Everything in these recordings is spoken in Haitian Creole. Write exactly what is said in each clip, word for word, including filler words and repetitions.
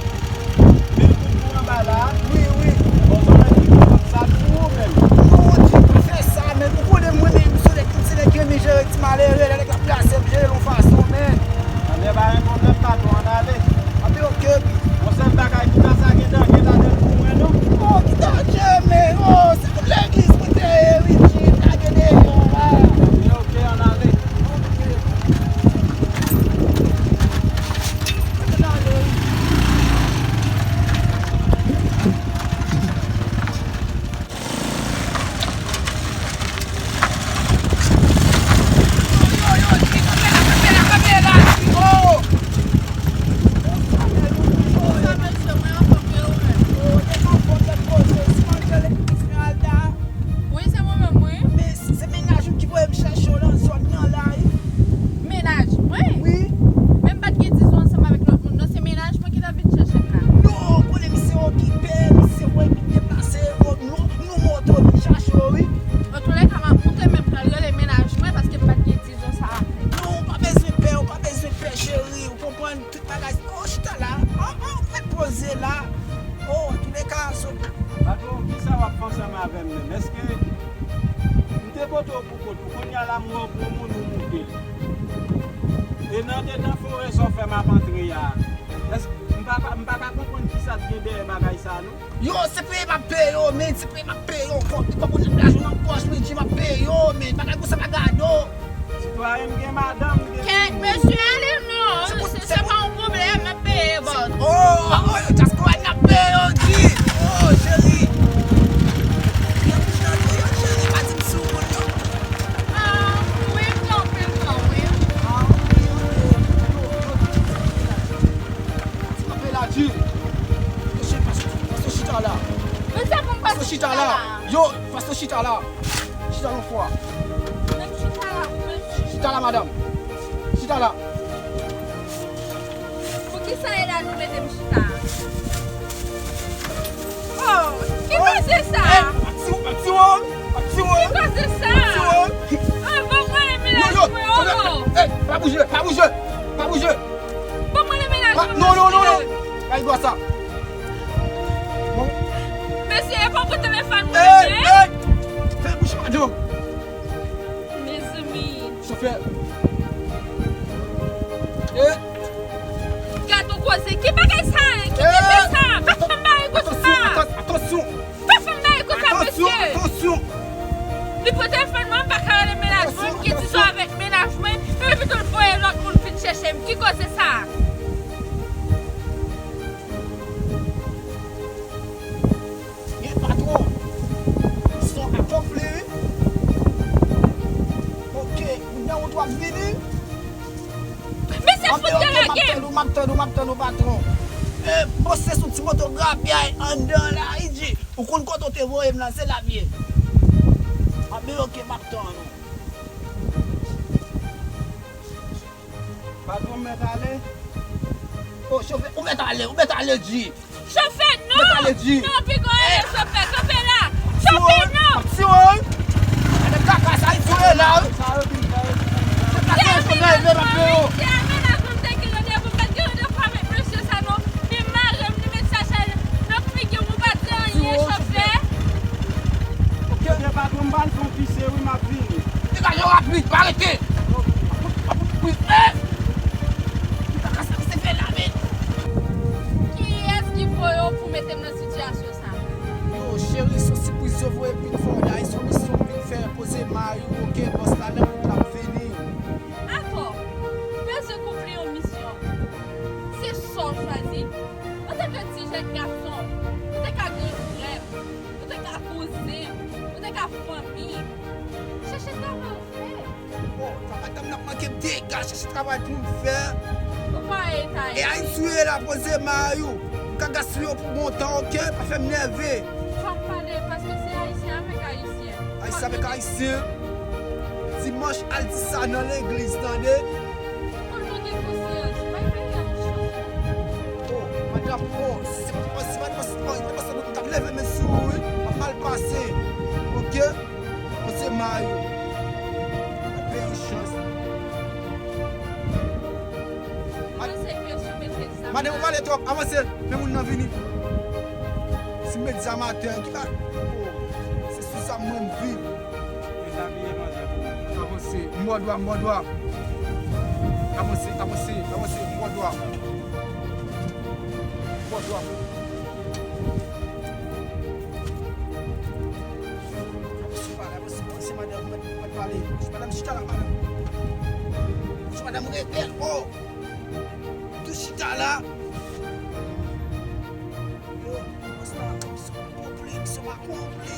konn. Men pou, pou anba la, wi, wi. Bon, sa mwen di, sa sou ou menm. Non, Dji, pa fè sa, men ou konnen mwen, men m se nèg, m se nèg ki renmen jere ti malere, lè nèg la plase, m jere l yon fason, men. Anben, pa gen pwoblèm, patwon, ann ale. Anben, oke. Yon sèl bagay, ki pa sa gen danje ladan l pou mwen, non? Oh, ki danje, men, oh, se tout legliz mwen te ye, wi, Dji, m lage deyò a. Anben, oke, ann ale. Oke. Ann ale, wi. Wi, se mwen menm, wi. Men se, se mennaj ou ki voye m chèche w nan zòn nan la, wi. Mennaj mwen? Wi. Men m pa t gen dizon ansanm avèk lòt moun, non. Se mennaj mwen ki t ap vin chèche m la. Non, ou konnen misye okipe, misye voye vin deplase, nou, nou monte vin chache w, wi. Antoulèka, m ap monte, men m pral rele mennaj mwen paske m pa t gen dizon sa a. Non, ou pa bezwen pè, ou pa bezwen pè, cheri, ou konprann tout bagay. Oh, chita la. Oh, oh, ou fèk poze la. Oh, antoulèka, so. Patwon, kisa w ap fè ansanm avè m menm? Èske m te pote w pou kont ou, kounye a la m wè w pran moun ou moute l. E nan dedan forè sa w fè m ap antre a, èske m pa ka, m pa ka konprann kisa k gen dèyè bagay sa a, non? Yo, se peye m ap peye yo, men, se peye m ap peye yo. Kòb, kòb, kòb, lajan nan pòch, men, Dji, m ap peye yo, men, bagay konsa pa gade w. Sitwayen, m gen madanm, m gen timoun. Kèt, mesye, ale non. Se pou, se, se pa yon pwoblèm, m ap peye, bòs. Oh, oh, yo, dyaspora, n ap peye yo, Dji. Oh, cheri. Yo, cheri, pa di m sou moun yo. Ah, wi, m nan, wi, m nan, wi. Ah, ok, ok. Yo, yo, yo, yo, yo. Ti kanpe la, Dji. Mesye, pase, pase chita la. Men sa pou m pase chita la. Yo, pase chita la. Chita yon fwa. Menm chita la, menm chita. Chita la, madanm. Chita la. Poukisa e la nou mete m chita? Oh, ki koze sa? Ey, ap tiwo, ap tiwo, ap tiwo. Ki koze sa? Ap tiwo. Ah, bon, mwen, mennaj mwen, oh. Ey, pa bouje, pa bouje, pa bouje. Bon, mwen, mennaj mwen, non, non, non, non. Kay dwa sa. Bon. Mesye, e pa pou telefòn mwen, ey, ey. Fè bouch madanm. Mezanmi. Chofè. Eh. Gad yon koze. Ki bagay sa a? Ki koze sa a? Pa fè m bagay konsa. Atansyon, atansyon. Pa fè m bagay konsa, mesye. Atansyon, atansyon. Li pran telefòn mwen, m pa ka rele mennaj mwen, m gen dizon avèk mennaj mwen, epi pito l voye lòt moun vin chèche m. Ki koze sa a? Gen patwon. Son ap chofle, wi. Ok, moun nan wout w ap vini. Mesye, fout de lage m. M ap tann ou, m ap tann ou, m ap tann ou, patwon. E, bon, se sou ti moto grapyay anndan la, wi, Dji. Ou konn kote w te voye m lan, se la m ye. Anben, ok, m ap tann ou. Patwon, m mèt ale. O, chofè, ou mèt ale, ou mèt ale, Dji. Chofè, non! Ou mèt ale, Dji. Non, piga w ale, chofè, kanpe la. Chofè, non! Ap tiwo, wi. Gade kaka sa, li tiwo la, wi. Sa yo vin fè yo. Se pa se K ap manke m degaje, chache travay pou m fè. Ou pa eta. E Ayiti ou ye la, poze may ou. M ka gaspiye w pou bon tan, oke? Pa fè m nève. Fò m pale, paske se Ayisyen avèk Ayisyen. Ayisyen avèk Ayisyen. Dimanch, al di sa nan legliz, tande? Pou nou gen konsyans, bay peyi a yon chans. Oh, madanm, oh, si se pa, si pa, si pa, si pa, si pa, m t ap leve men sou ou, wi. M ap mal pase. Oke? Poze may ou. Bay peyi yon chans. Madanm, ou pale twòp. Avanse. Men moun nan vini. Si m met zam atè, ki ba. Oh, se sou zam mwen m viv. Dezabiye manzè pou mwen. Avanse. M ba w dwa, m ba w dwa. Avanse, avanse, avanse. M ba w dwa. M ba w dwa. Avanse, pale, avanse, avanse, madanm. Mwen, mwen pale. Madanm, chita la, madanm. Madanm, rebèl, oh. Tou chita la. Yo, misyon akonpli, misyon akonpli, misyon akonpli.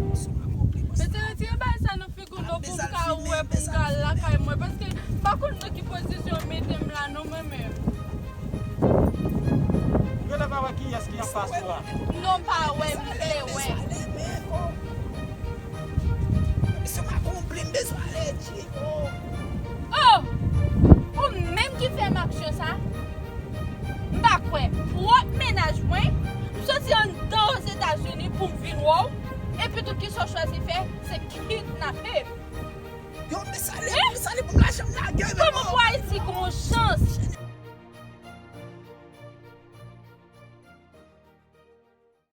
Misyon akonpli, misyon akonpli. Mesye, retire bagay sa nan figi w non pou m ka wè, pou m ka al lakay mwen. Paske m pa konn nan ki pozisyon yo mete m la non, mwen menm. Yo la pa wè kiyès ki anfas ou a. Non, pa wè, m vle wè. Misye pa konpli, m bezwen ale, Dye. Oh! Ou menm ki fè m aksyon sa? M pa kwè. Pwòp mennaj mwen, m soti anndan Ozetazini pou m vin wè w, epi tout ki sa w chwazi fè, se kidnape m. Yo, m bezwen ale, m bezwen ale pou m lajan m lage, men. Kòman pou Ayiti gon chans?